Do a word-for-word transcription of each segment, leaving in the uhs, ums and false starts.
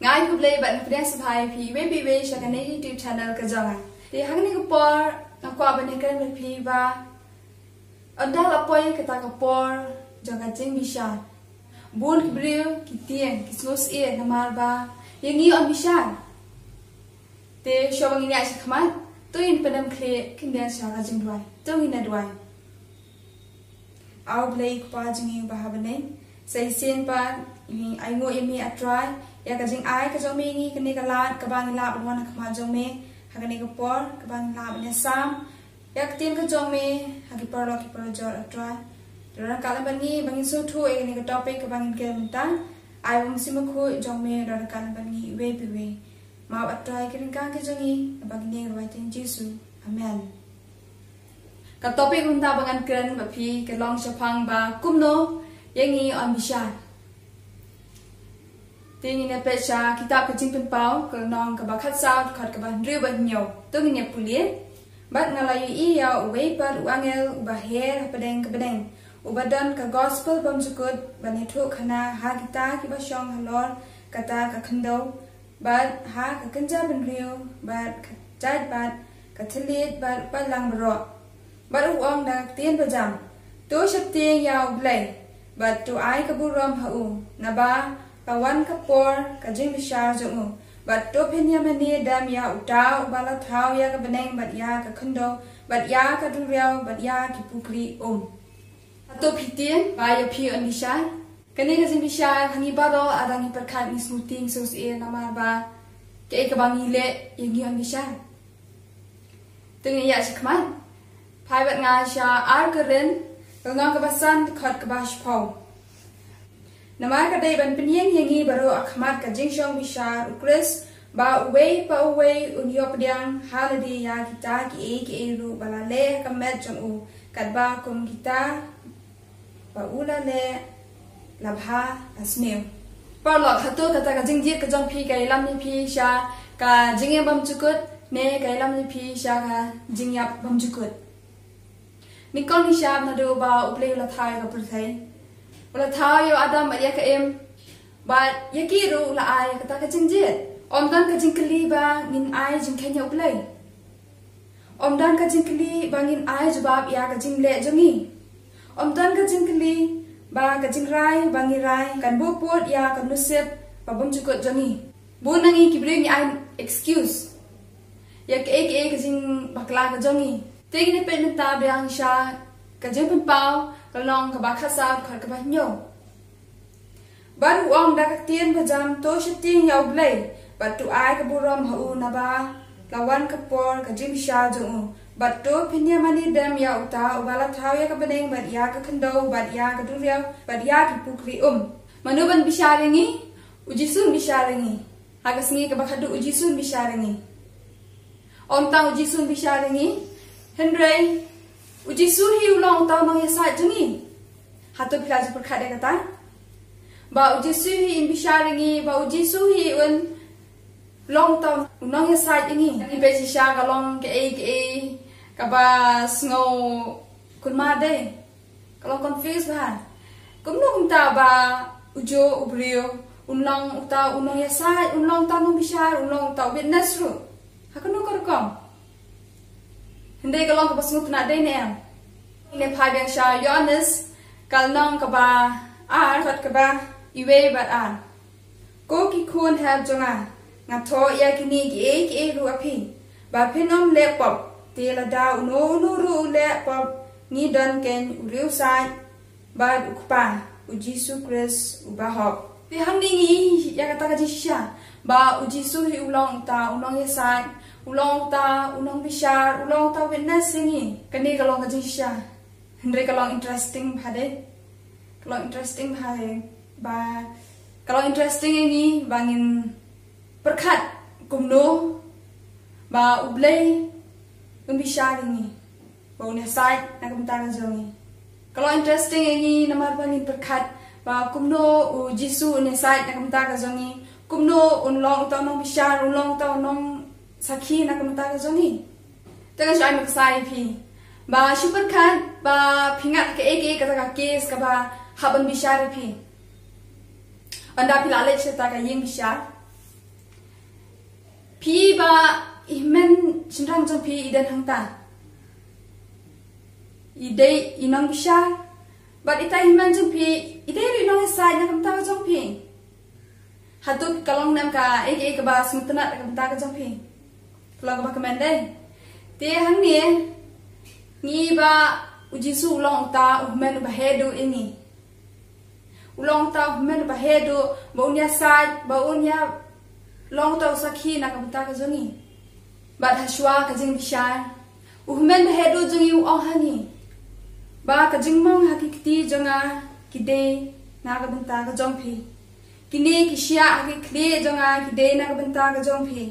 Nga ai khublei bad nga pdiang sngewbha ïa phi iwei pa iwei sha kane ka YouTube channel ka jong nga. Te ha kane ka por nga kwah ban ïakren bad phi ba ynda la poi kata ka por jong ka jingbishar, bun ki briew ki tieng ki sngewsih namar ba ïa ngi yn bishar. Te shuwa ba ngin ïaid shakhmat, to ngin pyndem khlieh khyndiat sha ka jingduwai. To ngin ïa duwai. A Blei Kpa jong ngi ba ha bneng, sa shisien pat ngi ainguh ïa me A Trai ïa ka jingai ka jong me ïa ngi, kane ka lad kaba ngi lah ban wan ha khmat jong me ha kane ka por, kaba ngi lah ban ïasam ïa ka ktien ka jong me ha ki paralok ki parajor A Trai. Te ryngkat lem bad ngi ba ngin sngewthuh ïa kane ka topic kaba ngin kren mynta. Ai ba u Mynsiem Bakhuid jong me ryngkat lem bad ngi iwei pa iwei. Map A Trai ki ryngkang ki jong ngi, naba ngi ïeng ha ka kyrteng Jisu. Amen. Ka topic mynta ba ngan kren bad phi ka long shaphang ba kumno ïa ngi yn bishar. Te ngin ïa peit sha kitab ka Jingpynpaw ka lynnong kaba khatsaw dkhot kaba hynriew bad hynñiew. To ngin ïa pule. Bad nga la ïohi ïa uwei pat u angel uba her hapdeng ka bneng, uba don ka gospel bymjukut ban ïathuhkhana ha kita kiba shong halor kata ka khyndew, bad ha ka kynja bynriew, bad ka jaid, bad ka thylliej, bad u paidlang baroh. Bad u ong da ka ktien bajam, to sheptieng ïa U Blei, bad to ai ka burom ha u, naba la wan ka por ka jingbishar jong u. Bad to pynïamane dem ïa uta uba la thaw ïa ka bneng bad ïa ka khyndew bad ïa ka duriaw bad ïa ki pukri um. Hato phi tieng ba ïa phi yn bishar? Kane ka jingbishar ha ngi baroh, lada ngi pyrkhat ngi sngewtieng sngewsih namar ba kaei kaba ngi leh ïa ngi yn bishar. To ngin ïaid shakhmat. Phai bad nga sha Ar Korinth, ka lynnong kaba san, dkhot kaba shiphew. Namar ka dei ban pynïeng ïa ngi baroh ha khmat ka jingshong bishar U Khrist, ba uwei pa uwei un ïoh pdiang ha lade ïa kita kiei kiei ruh ba la leh ha ka met jong u, katba kum kita ba u la leh la bha la sniew. Paralok, hato kata ka jingjied ka jong phi ka ïalam ïa phi sha ka jingim bymjukut ne ka ïalam ïa phi sha ka jingïap bymjukut? Nyngkong nyngshap naduh ba U Blei u la thaw ïa ka pyrthei, u la thaw ïa u Adam bad ïa ka Im, bad ïa ki ruh u la ai ïa kata ka jingjied. Ym don ka jingkylli ba ngin ai jingkheiñ ïa U Blei. Ym don ka jingkylli ba ngin ai jubab ïa ka jingleh jong ngi. Ym don ka jingkylli ba ka jingrai ba ngi rai kan buh pud ïa ka nusip ba bymjukut jong ngi. Bun na ngi ki briew ngi ai excuse ïa kaei kaei ka jingbakla ka jong ngi. Te ngin ïa peit mynta biang sha ka Jingpynpaw ka lynnong kaba khatsaw, dkhot kaba hynñiew. Bad u ong da ka ktien bajam, to sheptieng ïa U Blei, bad to ai ka burom ha u, naba la wan ka por ka jingbishar jong u. Bad to pynïamane dem ïa uta uba la thaw ïa ka bneng bad ïa ka khyndew bad ïa ka duriaw bad ïa ki pukri um. Mano ban bishar ïa ngi? U Jisu un bishar ïa ngi. Ha ka sngi kaba khadduh U Jisu un bishar ïa ngi. Ym tang U Jisu un bishar ïa ngi, hynrei U Jisu hi u long uta u nongïasaid jong ngi. Hato phi la ju pyrkhat ïa kata? Ba U Jisu hi un bishar ïa ngi, ba U Jisu hi un long uta u nongïasaid ïa ngi. Ngi peit shisha ka long kaei kaei kaba sngew kynmaw dei. Ka long confuse bha. Kumno kumta ba ujuh u briew un long uta u nongïasaid, un long uta u nongbishar, un long uta u witness ruh? Ha kano ka rukom? Hynrei ka long kaba sngewtynnad dei ne em? Ngin ïa phai biang sha Ïoannis ka lynnong kaba ar, dkhot kaba iwei bad ar. Ko ki khun hep jong nga, nga thoh ïa kine kiei kiei ruh ha phi, ba phin ym leh pop. Te lada uno uno ruh u leh pop, ngi don keiñ u riewsaid bad u Kpa, U Jisu Khrist u bahok. Te hangne ngi ïa kata ka jingshisha ba U Jisu hi u long uta u nongïasaid, u long uta u nongbishar, u long uta u witness ïa ngi. Kane ka long ka jingshisha. Hynrei ka long interesting bha dei. Ka long interesting bha dei. Ba ka long interesting ïa ngi ba ngin pyrkhat kumno ba U Blei un bishar ïa ngi, ba un ïasaid na ka bynta ka jong ngi. Ka long interesting ïa ngi namar ba ngin pyrkhat ba kumno U Jisu un ïasaid na ka bynta ka jong ngi, kumno un long uta u nongbishar, un long uta u nongsakhi na ka bynta ka jong ngi. Te ngan shu ai maksa ïa phi ba shu pyrkhat ba phi ngat kaei kaei kata ka case kaba hap ban bishar ïa phi. Ynda phi la leit sha kata ka ïing bishar, Phi ba i hynmen shynrang jong phi i don hangta, i dei i nongbishar. Bad ita i hynmen jong phi i dei ruh i nongiasaid na ka bynta ka jong phi. Hato ka long ne em kaei kaei kaba sngewtynnat na ka bynta ka jong phi? Ka long kaba kmen dei. Te hangne ngi ba u Jisu u long uta u hynmen uba heh duh ïa ngi. U long uta u hynmen uba heh duh, ba un ïasaid, ba un ïa long uta u sakhi na ka bynta ka jong ngi. Bad ha shuwa ka jingbishar, u hynmen ba heh duh jong ngi u ong ha ngi ba ka jingmong ha ki kti jong nga ki dei na ka bynta ka jong phi. Kine ki shiah ha ki khlieh jong nga ki dei na ka bynta ka jong phi.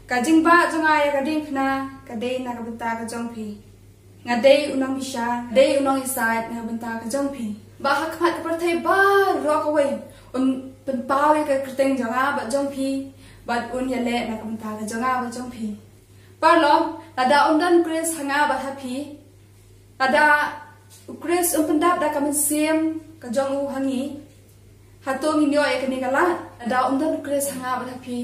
Ka jingbah jong nga ïa ka diengphna ka dei na ka bynta ka jong phi. Nga dei u nongbishar, dei u nongïasaid na ka bynta ka jong phi. Ba ha khmat ka pyrthei baroh kawei un pynpaw ïa ka kyrteng jong nga bad jong phi, bad un ïaleh na ka bynta ka jong nga bad jong phi. Paralok, lada ym don u Khrist ha nga bad ha phi, lada u Khrist um pyndap da ka mynsiem ka jong u ha ngi, hato ngin ïoh ïa kane ka lad? Lada ym don u Khrist ha nga bad ha phi,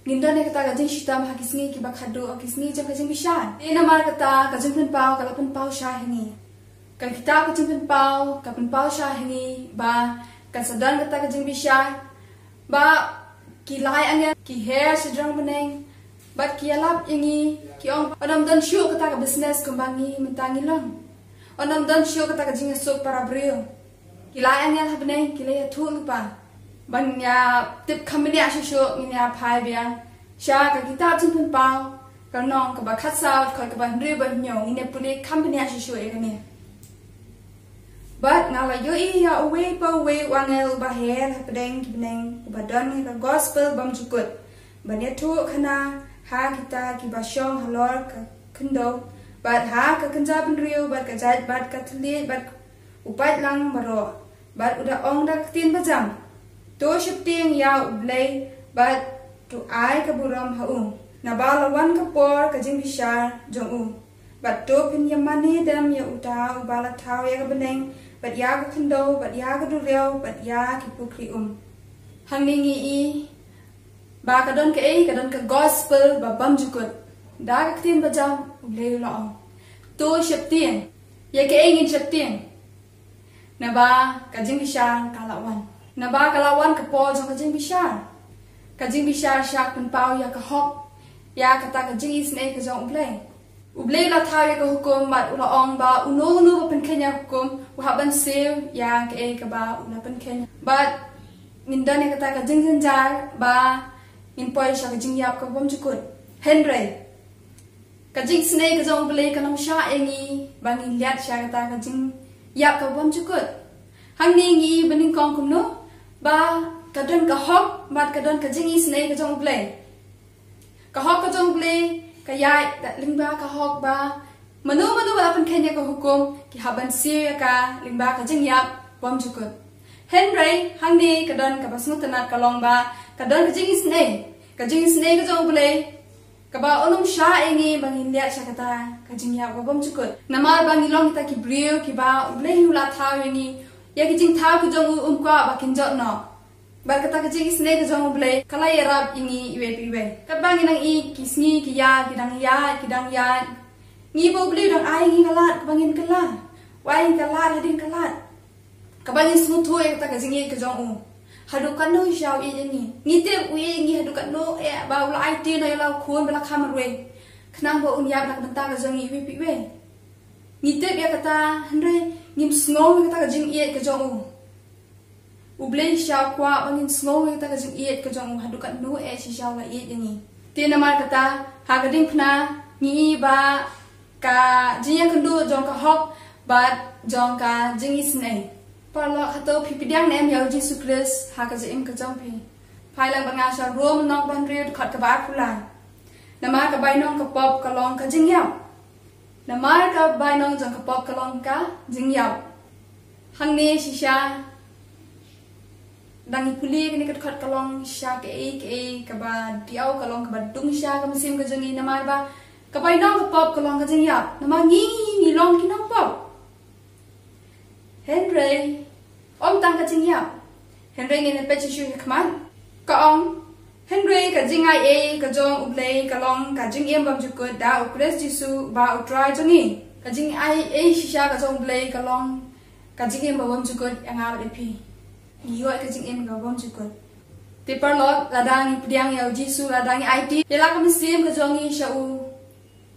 ngin don ïa kata ka jingshitom ha ki sngi kiba khadduh, ha ki sngi jong ka jingbishar. Te namar kata ka jingpynpaw ka la pynpaw shai ha ngi. Ka kitab ka jingpynpaw ka pynpaw shai ha ngi ba kan sa don kata ka jingbishar, ba ki lai angel ki her shajrong bneng bad ki ïalap ïa ngi, ki ong, yn ym don shuh kata ka business kumba ngi mynta ngi long. Yn ym don shuh kata ka jingïasuk para briew. Ki lai angel ha bneng ki la ïathuh lypa. Ban ïa tip kham bniah shuh shuh ngin ïa phai biang sha ka kitab jingpynpaw, ka lynnong kaba khatsaw, dkhot kaba hynriew bad hynñiew. Ngin ïa pule kham bniah shuh shuh ïa kane. Bad nga la ïohi ïa uwei pa uwei u angel uba her hapdeng ki bneng, uba don ïa ka gospel bymjukut ban ïathuh khana ha kita kiba shong halor ka khyndew, bad ha ka kynja bynriew, bad ka jait, bad ka thylliej, bad u paidlang baroh. Bad u da ong da ka ktien bajam: To sheptieng ïa U Blei, bad to ai ka burom ha u, naba la wan ka por ka jingbishar jong u. Bad to phin ïamane dem ïa uta uba la thaw ïa ka bneng, bad ïa ka khyndew, bad ïa ka duriaw, bad ïa ki pukri um. Hangne ngi i ba ka don kaei, ka don ka gospel ba bymjukut. Da ka ktien bajam U Blei u la ong, to sheptieng. Ïa kaei ngin sheptieng? Naba ka jingbishar ka la wan. Naba ka la wan ka por jong ka jingbishar. Ka jingbishar shah pynpaw ïa ka hok, ïa kata ka jingisynei ka jong U Blei. U Blei u la thaw ïa ka hukum bad u la ong ba uno uno ba pynkheiñ ïa ka hukum u hap ban siew ïa kaei kaba u la pynkheiñ. Bad ngin don ïa kata ka jingjynjar ba ngin poi sha ka jingïap kaba bymjukut. Hynrei ka jingisynei ka jong U Blei kan ym shah ïa ngi ba ngin leit sha kata ka jingïap kaba bymjukut. Hangne ngi i ba nyngkong kumno ba ka don ka hok bad ka don ka jingisynei ka jong U Blei. Ka hok ka jong U Blei ka ïaid da lyngba ka hok ba mano mano ba la pynkheiñ ïa ka hukum ki hap ban siew ïa ka lyngba ka jingïap bymjukut. Hynrei hangne ka don kaba sngewtynnat, ka long ba ka don ka jingisynei. Ka jingisynei ka jong U Blei kaba un ym shah ïa ngi ba ngin leit sha kata ka jingïap kaba bymjukut. Namar ba ngi long kita ki briew kiba U Blei u la thaw ïa ngi, ïa ki jingthaw ki jong u um kwah ba kin jot noh. Bad kata ka jingisynei ka jong U Blei ka la ïarap ïa ngi iwei pa iwei. Katba ngi nang i ki sngi ki ïaid, ki dang ïaid, ki dang ïaid, ngi ba U Blei u dang ai ïa ngi ka lad kaba ngin kylla. U ai ïa ngi ka lad hadien ka lad. Kaba ngin sngewthuh ïa kata ka jingïeit ka jong u. Haduh katno shisha u ïeit ïa ngi. Ngi tip u ïeit ïa ngi haduh katno eh, ba u la aiti noh ïa la u khun ba la kha marwei, khnang ba un ïap na ka bynta ka jong ngi iwei pa iwei. Ngi tip ïa kata, hynrei ngim sngew ïa kata ka jingïeit ka jong u. U Blei shisha u kwah ba ngin sngew ïa kata ka jingïeit ka jong u, haduh katno eh shisha u la ïeit ïa ngi. Te namar kata, ha ka diengphna ngi i ba ka jingïakynduh jong ka hok bad jong ka jingisynei. Paralok, hato phi pdiang ne em ïa U Jisu Khrist ha ka jingim ka jong phi? Phai lang bad nga sha Rom lynnong ba hynriew, dkhot kaba arphew lai. Namar ka bainong ka pop ka long ka jingïap. Namar ka bainong jong ka pop ka long ka jingïap. Hangne shisha dang i pule kane ka dkhot ka long shisha kaei kaei kaba diaw, ka long kaba dung shisha ka mynsiem ka jong ngi, namar ba ka bainong ka pop ka long ka jingïap. Namar ngi, ngi long ki nongpop. Hynrei ym tang ka jingïap. Hynrei ngin ïa peit shuh shuh ha khmat. Ka ong, hynrei Ka jingaiei ka jong U Blei ka long ka jingim bymjukut da U Khrist Jisu ba U Trai jong ngi. Ka jingaiei shisha ka jong U Blei ka long ka jingim bymjukut ïa nga bad ïa phi. Ngi ïoh ka jingim bymjukut. Te paralok, lada ngi pdiang ïa U Jisu, lada ngi aiti ïa la ka mynsiem ka jong ngi sha u,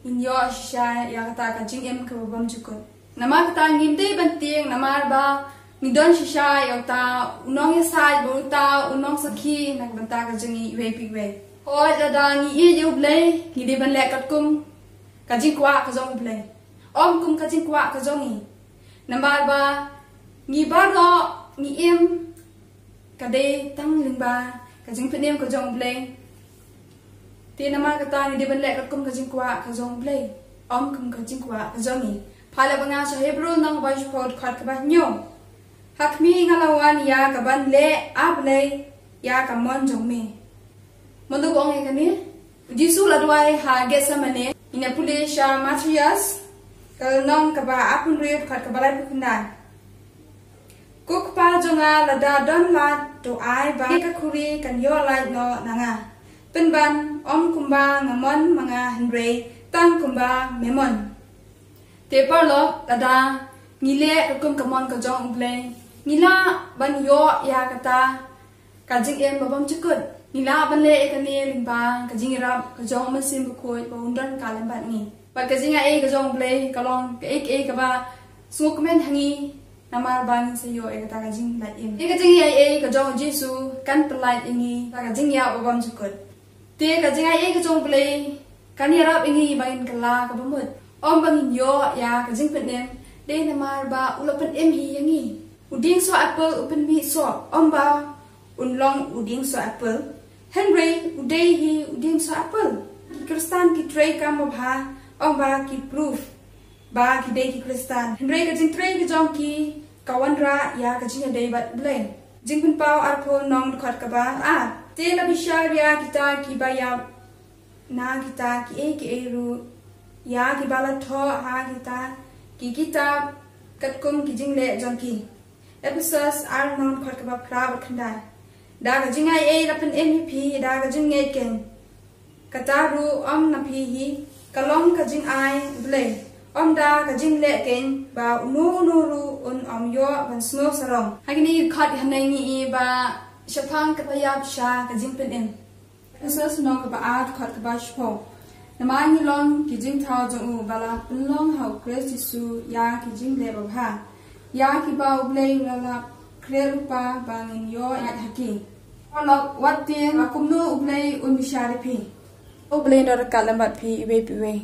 ngin ïoh shisha ïa kata ka jingim kaba bymjukut. Namar kata ngim dei ban tieng, namar ba ngi don shisha ïa uta u nongïasaid bad uta u nongsakhi na ka bynta ka jong ngi iwei pa iwei. Hooid, lada ngi ïeit ïa U Blei, ngi dei ban leh katkum ka jingkwah ka jong U Blei, ym kum ka jingkwah ka jong ngi. Namar ba ngi baroh ngi im ka dei tang lyngba ka jingpynim ka jong U Blei. Te namar kata ngi dei ban leh katkum ka jingkwah ka jong U Blei, ym kum ka jingkwah ka jong ngi. Pha leh bad nga sha Hebru lynnong kaba shiphew, dkhot kaba hynñiew. Ha khmih nga la wan ïa kaban leh, A Blei, ïa ka mon jong me. Mynta ba ong ïa kane, U Jisu u la duwai ha Gethsemane. Ngin ïa pule sha Mathaios, ka lynnong kaba arphew hynriew, dkhot kaba laiphew khyndai. Ko Kpa jong nga, lada don lad, to ai ba kane ka khuri kan ïoh lait noh na nga. Pynban, ym kumba nga mon ma nga, hynrei tang kumba me mon. Te paralok, lada ngi leh katkum ka mon ka jong U Blei, ngi lah ban ïoh ïa kata ka jingim ba bymjukut. Ngi lah ban leh ïa kane lyngba ka jingïarap ka jong U Mynsiem Bakhuid ba un don ryngkat lem bad ngi. Bad ka jingaiei ka jong U Blei ka long kaei kaei kaba sngewkmen ha ngi, namar ba ngin sa ïoh ïa kata ka jinglait im. Ïa ka jingaiei ka jong U Jisu kan pynlait ïa ngi da ka jingïap ba bymjukut. Te ka jingaiei ka jong U Blei kan ïarap ïa ngi ba ngin kylla kaba mut. Ym ba ngin ïoh ïa ka jingpynim, dei namar ba u la pynim hi ïa ngi. U dieng soh apple u pynmih soh, ym ba un long u dieng soh apple. Hynrei u dei hi u dieng soh apple. Ki Khristan ki trei kam babha, ym ba ki proof ba ki dei ki Khristan. Hynrei ka jingtrei ka jong ki ka wanrah ïa ka jingïadei bad U Blei. Jingpynpaw arphew lynnong, dkhot kaba ar. Te la bishar ïa kita kiba ïap na kita kiei kiei ruh, ïa kiba la thoh ha kita ki kitab katkum ki jingleh jong ki. Ephesos ar lynnong, dkhot kaba phra bad khyndai. Da ka jingaiei la pynim ïa phi da ka jingngeit keiñ. Kata ruh ym na phi hi, ka long ka jingai U Blei. Ym da ka jingleh keiñ, ba uno uno ruh un ym ïoh ban sngew sarong. Ha kine ki dkhot hangne ngi i ba shaphang kaba ïap sha ka jingpynim. Ephesos lynnong kaba ar, dkhot kaba shiphew. Namar ngi long ki jingthaw jong u, ba la pynlong ha U Khrist Jisu ïa ki jingleh babha, ïa kiba U Blei u la lap khreh lypa ba ngin ïoh ïaid ha ki. Paralok, wat tieng ba kumno U Blei un bishar ïa phi. U Blei un don ryngkat lem bad phi iwei pa iwei.